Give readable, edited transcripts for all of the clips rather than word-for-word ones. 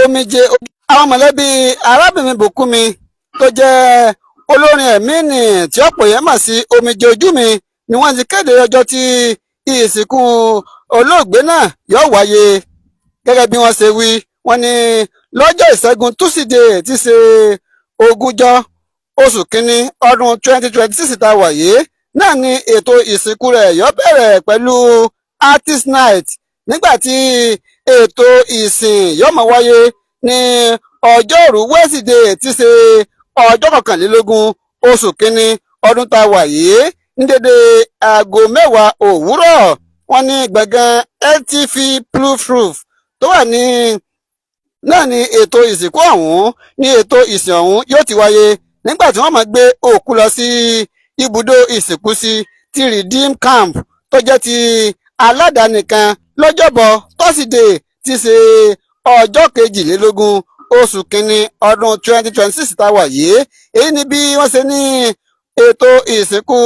Omijé. Àwọn mọ̀lẹ́bí arábìnrin Bùkúnmi tó jẹ́ olórin ẹ̀mí nì tí ọ̀pọ̀ yẹn mọ̀ sí Omijé Ojú Mi ni wọ́n ti kéde ọjọ́ tí ìsìnkú olóògbé náà yóò wáyé. Gẹ́gẹ́ bí wọ́n ṣe wí, wọ́n ní lọ́jọ́ Ìṣẹ́gun Túsídẹ̀ẹ́ tí ṣe 20 oṣù kínní ọdún 2026 tá a wà yìí náà ni ètò ìsìnkú rẹ̀ yóò bẹ̀rẹ̀ pẹ̀lú artist night, nígbà tí ètò ìsìn yóò máa wáyé ní ọjọ́rú Wẹ́sídẹ̀ẹ́ tí ṣe ọjọ́ 21 oṣù kínní ọdún tá a wà yìí ní dédé aago 10 òwúrọ̀. Wọ́n ní gbọ̀ngàn LTV Proof Roof tó wà ní náà ni ètò ìsìnkú ọ̀hún ní ètò ìsìn ọ̀hún yóò ti wáyé, nígbà tí wọ́n máa gbé òkú lọ sí ibùdó ìsìnkú sí ti Redeem Camp tó jẹ́ ti aládàáni kan lọ́jọ́bọ̀ Tọ́sídẹ̀ẹ́ tí ṣe ọjọ́ 22 oṣù kínní ọdún 2026 tá a wà yìí. Èyí ni bí wọ́n ṣe ní ètò ìsìnkú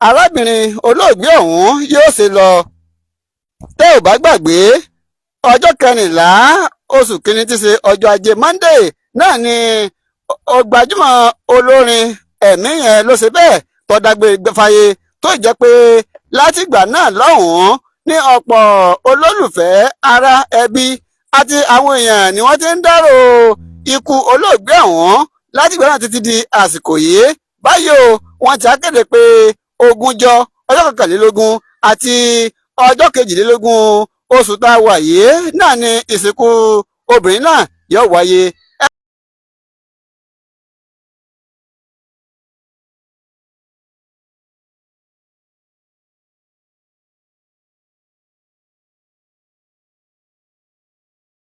arábìnrin olóògbé ọ̀hún yóò ṣe lọ. Tẹ́ ò bá gbàgbé, ọjọ́ 14 oṣù kínní tí ṣe ọjọ́ Ajé Monday náà ni gbajúmọ̀ olórin ẹ̀mí yẹn ló ṣe bẹ́ẹ̀ tó dágbére fáyé, tó jẹ́ pé látìgbà náà lọ́hùn-ún ní ọ̀pọ̀ olólùfẹ́, ará, ẹbí àti àwọn èèyàn ni wọ́n ti ń dárò ikú olóògbé ọ̀hún látìgbà náà títí di àsìkò yìí. Báyìí o, wọ́n ti á kéde pé 20, ọjọ́ 21 àti ọjọ́ 22 oṣù tá a wà yìí náà ni ìsìnkú obìnrin náà yóò wáyé.